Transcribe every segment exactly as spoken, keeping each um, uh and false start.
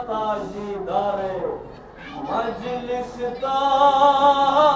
تاجدار مجلس تاج۔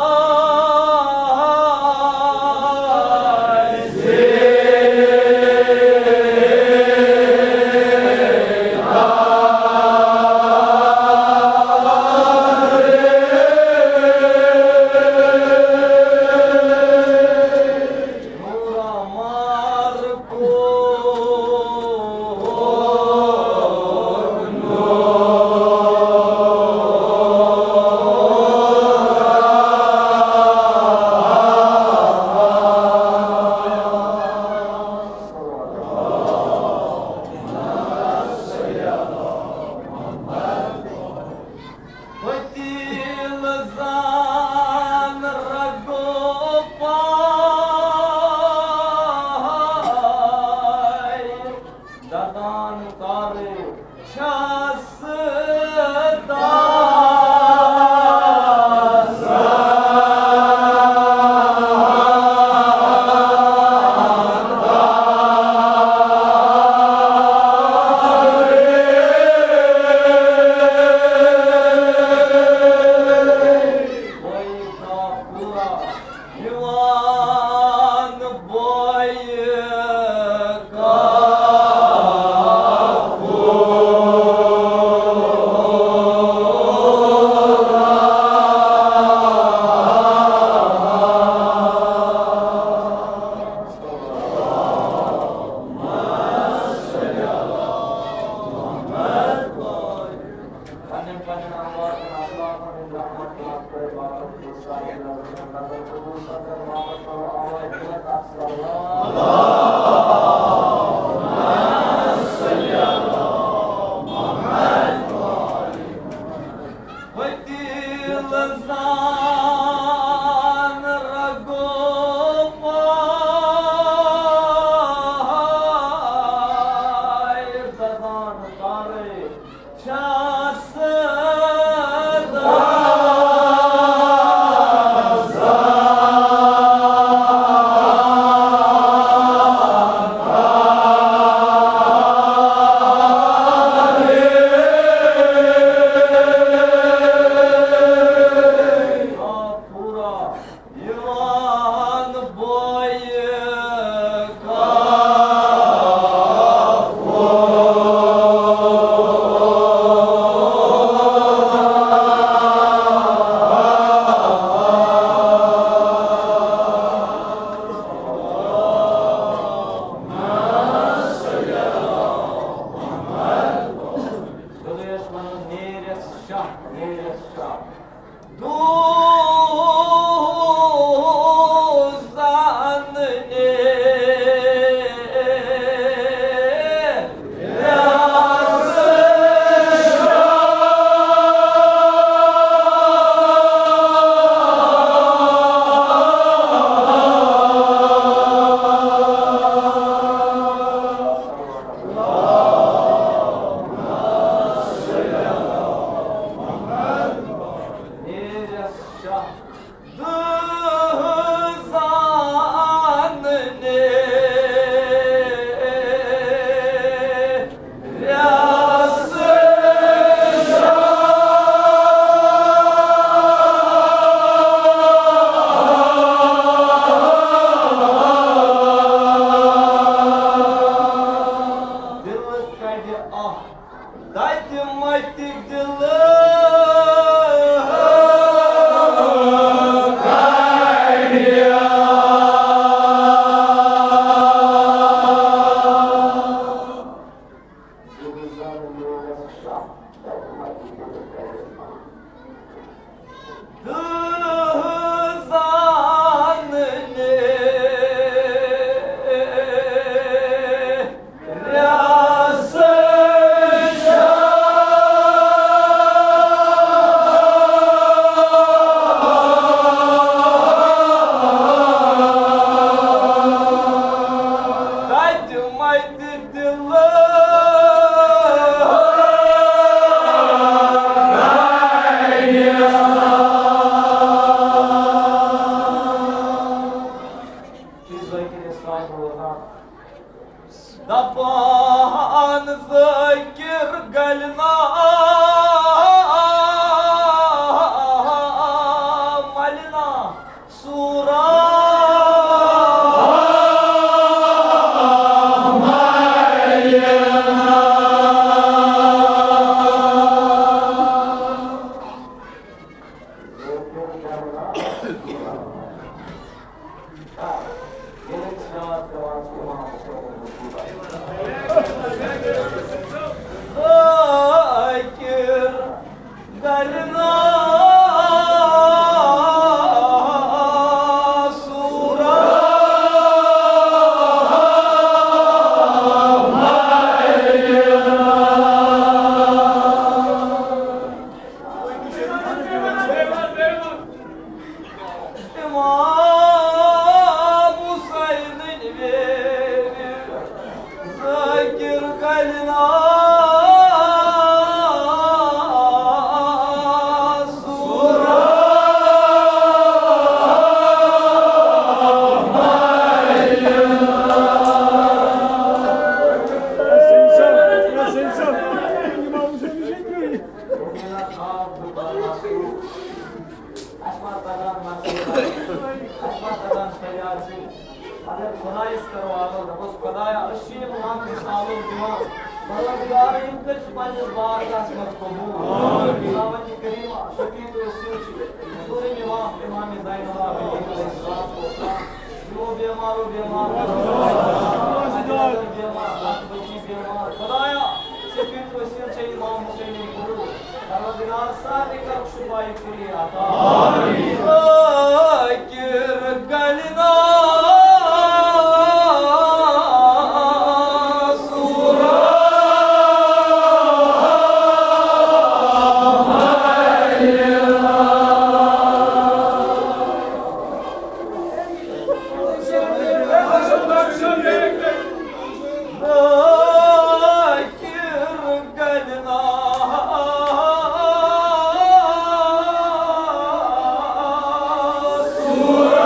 پٔتیٖلہٕ زان رگو پاے، دَدان تارٕ چھَس داسان۔ دپان ذٲکِر گلہِ نا ملہِ نا سورا۔ ذاکر گلہِ نا سورا۔ امام حسینٕنۍ ویرِ ذٲکِر گلہِ نا سورا۔ اَسہِ ما تَگان نصیٖحت، اَسہِ ما تَگان فریاد دِنۍ۔ اگر خۄدایَس کَرو عرض، دَپوس، خۄدایا، أسۍ چھِ یِم لَنٛگ مِثالو دِوان۔ پروردگار، یِم کٔرۍ چھِ پنٛنِس بارگاہَس منٛز قبوٗل۔ خۄداوندِ کریم، شفیع تہٕ وسیٖل چھِ حضوٗرِ امام، امام زین العابدین علیہ الصلوۃ والسلام۔ یِمو بیمارو بیمار، بیمار، اَتھ بٔچی بیمار۔ خۄدایا، شفیع تہٕ وسیٖل چھِ امام حسینٕنۍ قبوٗل۔ پروردگار، سارنٕے کَرُکھ شفایہِ کُلی عطا۔ ذاکر گلہِ نا سورا۔ ذاکر گلہِ نا سورا۔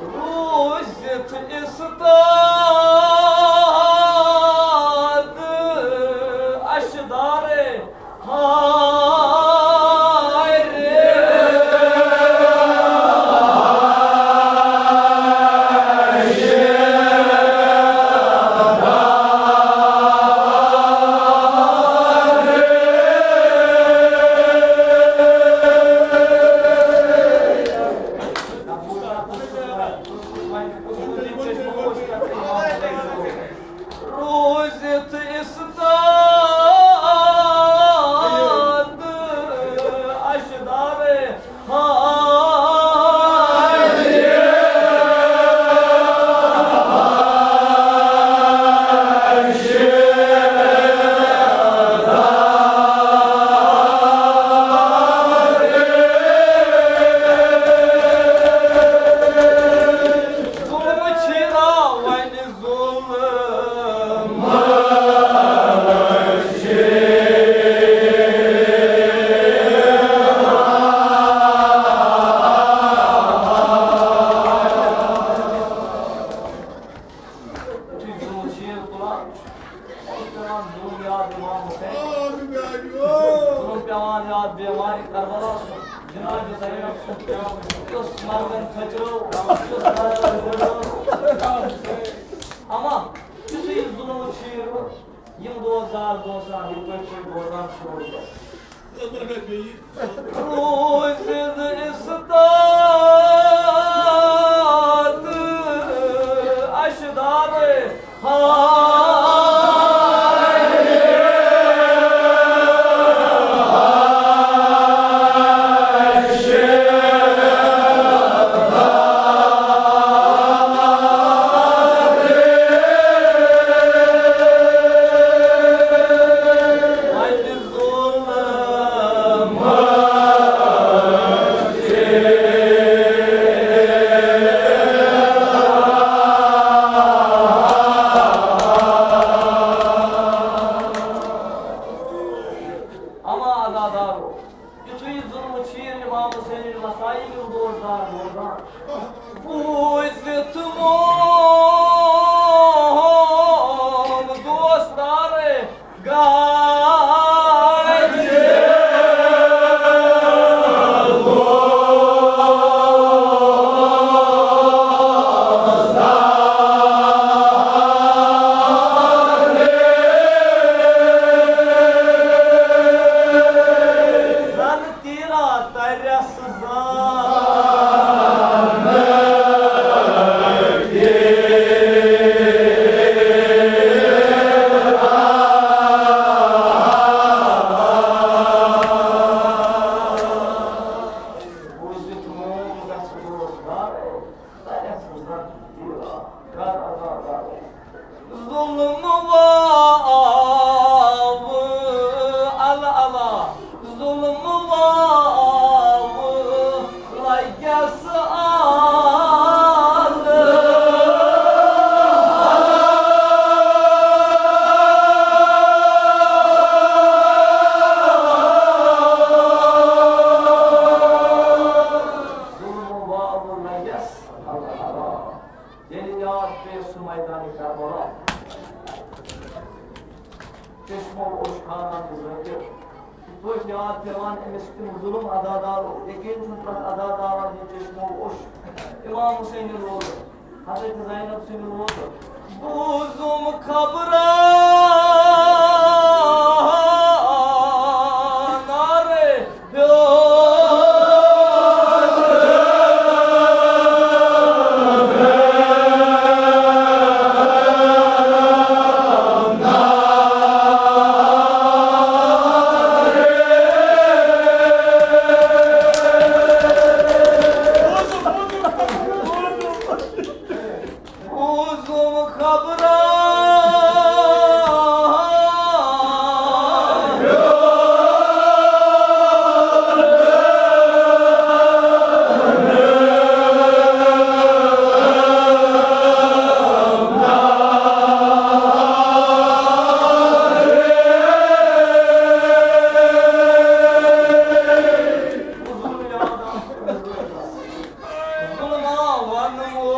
روٗزِتھ اِستاد اَشدارے ہارے۔ روٗزِتھ اِستاد اَشدارے ہارے۔ ظُلم چھِنا وۄنۍ ظُلم۔ یُتھُے ظُلم چھِ یِوان تُلان، اَسہِ چھُ پٮ۪وان ظُلم یاد اِمام حُسین۔ ظُلم پٮ۪وان یاد بیمارِ کربلا سُنٛد۔ جناب حسین یُس مردن تھٔچرو، یُس مردن گُزرو۔ اما یُتھُے یہِ ظُلم چھُ یِوان، یِم دوستدار دوستان یِتھ پٲٹھۍ چھِ بوزان شروع۔ روٗزِتھ اِستاد اَشدارے ہارے۔ ظلم واو، ال الا، ظلم واو، لگس آل۔ ظلم واو لگس آل۔ ییٚلہِ یاد پیٚیہِ سُہ میدانِ کربلا۔ چشمو اوٚش کھاران تہٕ ذٲکِر۔ یِتھ پٲٹھۍ یاد پٮ۪وان أمِس تِم ظُلُم عزادارو، یقیٖن چھُم پرٛٮ۪تھ عزادارن یہِ چشمو اوٚش اِمام حُسینہِ روزٕ، حضرت زینب سٕنٛدِ روزٕ۔ بوٗزُم خبرا نارے بوٗزُم خبرا۔ ظُلما ونمو۔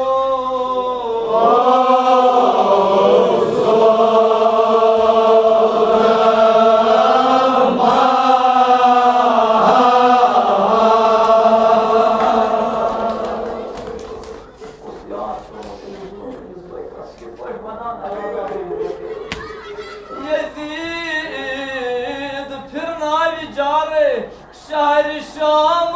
یزید پھرناوِ جارے شہر شام۔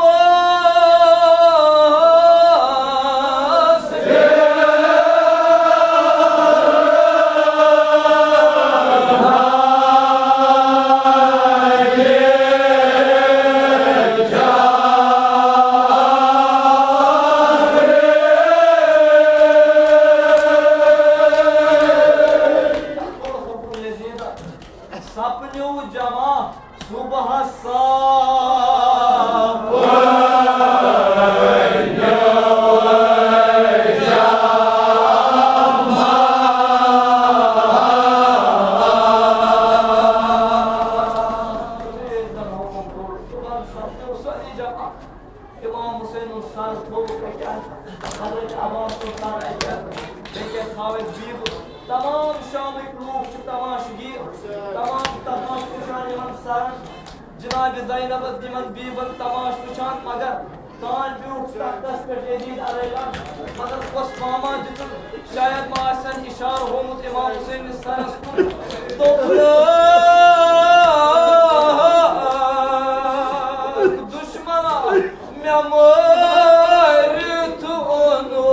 سپنیو جمع صبح سا۔ امام حسین سُنٛد سر تھوٚوُکھ اَکہِ اَندٕ، حضرت عباس سُنٛد سر اَکہِ اَندٕ، بیٚیہِ کیٛاہ تھاوَکھ بیٖبہٕ؟ تمام شامٕکۍ لوٗکھ چھِ تماشہٕ گیٖر، تمام تماشہٕ وٕچھان یِمن سرن، جناب زینبس یِمن بیٖبن تماشہٕ وٕچھان، مگر تان بیوٗٹھ تختس پٮ۪ٹھ یزید علیہ السلام، مگر کۄس ماما دِتُن؟ شاید ما آسن اشارٕ ہومُت امام حسین سرس کُن۔ دوٚپُن، دُشمنا، مےٚ مٲرِتھ اوٚنُن۔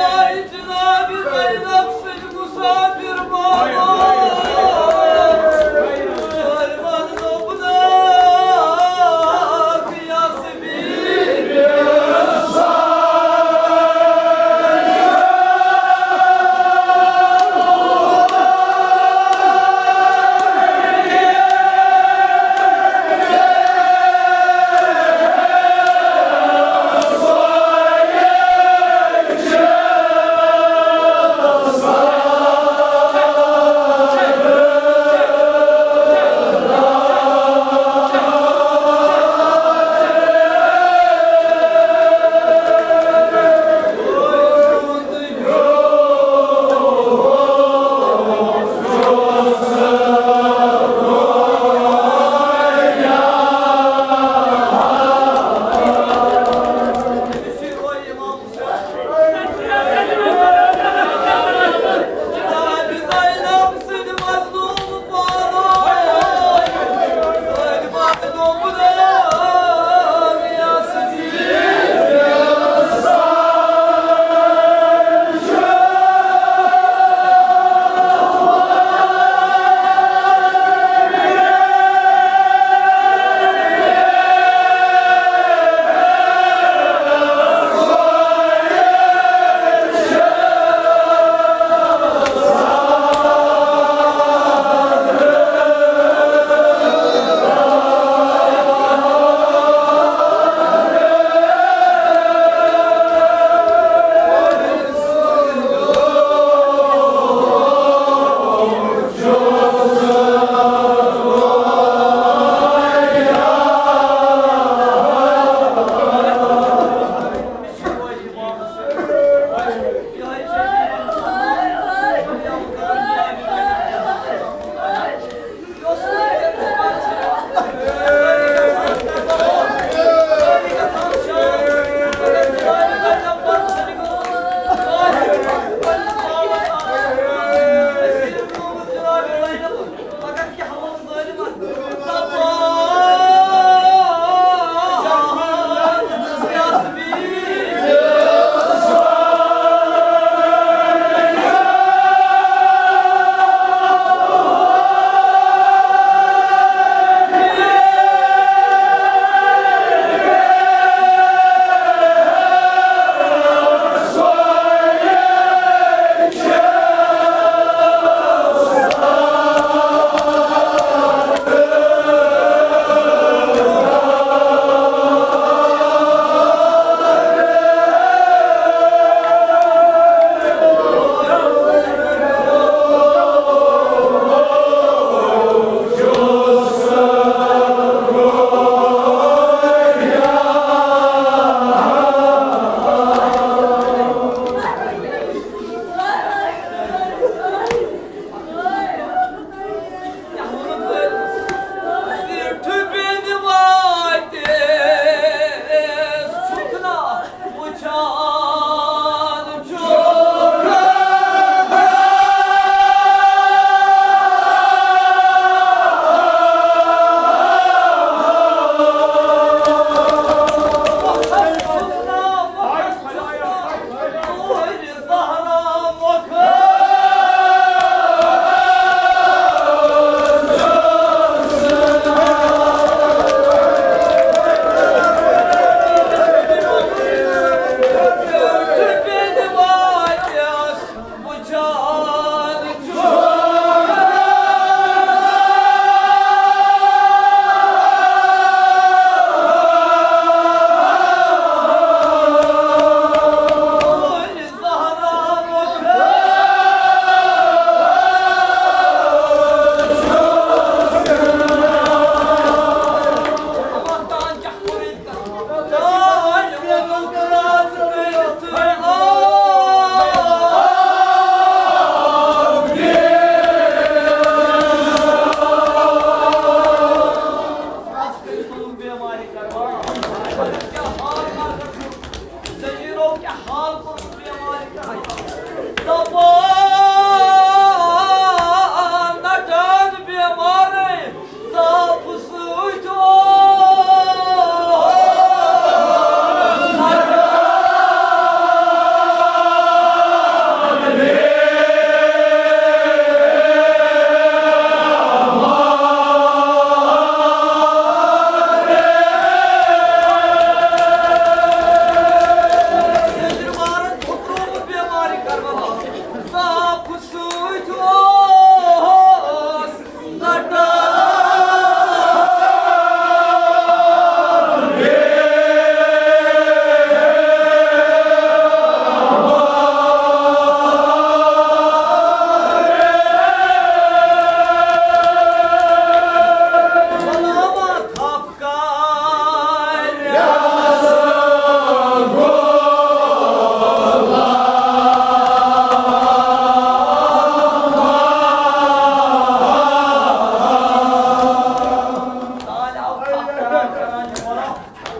آے جناب زینب سٕنٛدۍ مسافر ماما۔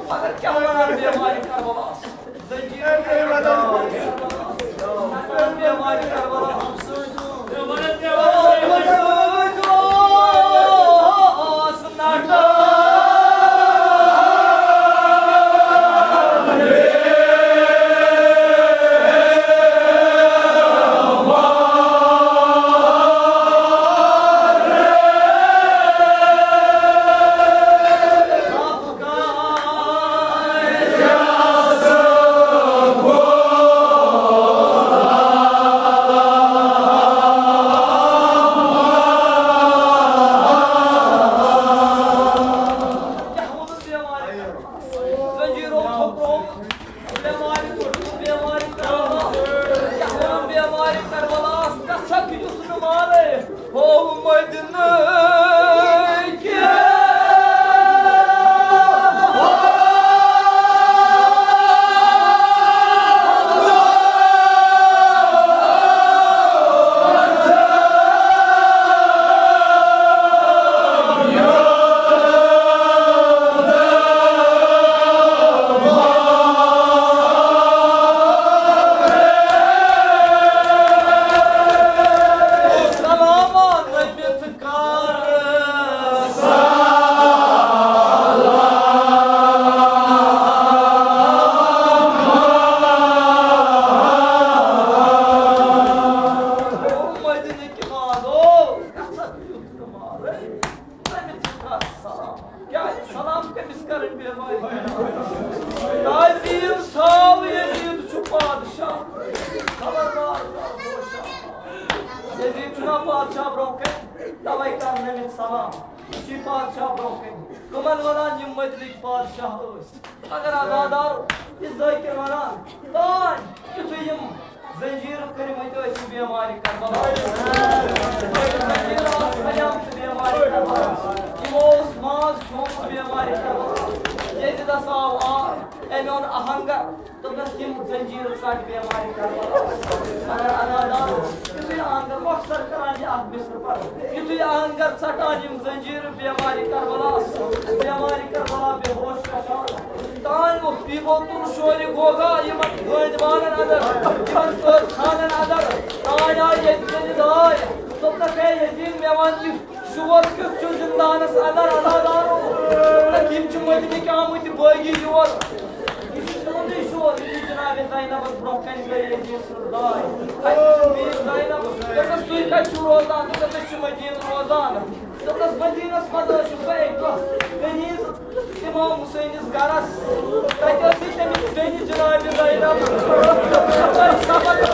مگر کیٛاہ وَنان بیمارِ کربلاہَس؟ زنجیٖر بیمارِ کربلاہَس۔ بیمارِ کربلاہَس۔ زنجیٖرو تھوٚپرووُم، بیمارِ کوٚرُن، بیمارِ کربلاہَس، کیٛاہ وَنُن بیمارِ کربلاہَس، گژھکھ یُس نہٕ مارے، ہو مدینہٕ کہِ۔ کیٛازِ سلام کٔمِس کرٕنۍ بیمارِ؟ تعظیٖم تھاو، یزیٖد چھُ پادشاہ۔ خبردار کر ہوشیار۔ یزیٖد چھُنہ پادشاہ برونٛہہ کَنہِ، تَوَے کر نٔمِتھ سلام۔ یہِ چھُے پادشاہ برونٛہہ کَنہِ۔ کٕمَن وَنان یِم مٔدلِکۍ پادشاہ ٲسۍ؟ مگر عزادارو، یہِ ذٲکِر وَنان، تانۍ یُتھُے یِم زنجیٖرٕ کٔرمٕتۍ ٲسۍ بیمارِ کربلا۔ زنجیٖرٕ آسہٕ سَلیمژٕ بیمارِ کربلا۔ یِمو اوس ماز کھیوٚمُت بیمارِ کربلا۔ ییٚتہِ دَساو آو، أمۍ اوٚن اَہنٛگر، دوٚپنَس، یِم زنجیٖرٕ ژَٹ بیمارِ کربلا۔ مگر عزادارو، یُتھُے اَہنٛگر مۄخصر کران یہِ اَکھ مِصرٕ پَرو، یُتھُے اَہنٛگر ژَٹان یِم زنجیٖرٕ بیمارِ کربلا، بیمارِ کربلا بے ہوش گژھان۔ تانۍ ووٚتھ پیٖپو تُل شورِ گوگا یِمن بٲنۍ بانن اندر، یِمن قٲد خانن اندر۔ تانۍ آیہِ ییٚتہِ زنہِ داے۔ دوٚپنکھ، ہے یزیٖد، مےٚ وَن یہِ شور کیُتھ چھُ زندانس اندر، عزادارو؟ دوٚپنکھ، یِم چھِ مٔدنِکۍ آمٕتۍ بٲغی یور۔ یہِ چھُ تِہُنٛدُے شور، یُتھُے جناب زینبس برونٛہہ کنہِ گٔے یزیٖد سٕنٛز داے۔ اَتہِ وٕچھُن بیٚیِس زینب، دوٚپنس، تُہۍ کتہِ چھِو روزان؟ دوٚپنس، أسۍ چھِ مدیٖنہٕ روزان۔ دوٚپنَس، مدیٖنَس منٛز ٲسِو سا اَکہِ دۄہ کنیز امام حسینس گرس۔ تَتہِ ٲسٕے تٔمِس بیٚنہِ جناب زینب۔ تَتہِ ٲسۍ سبق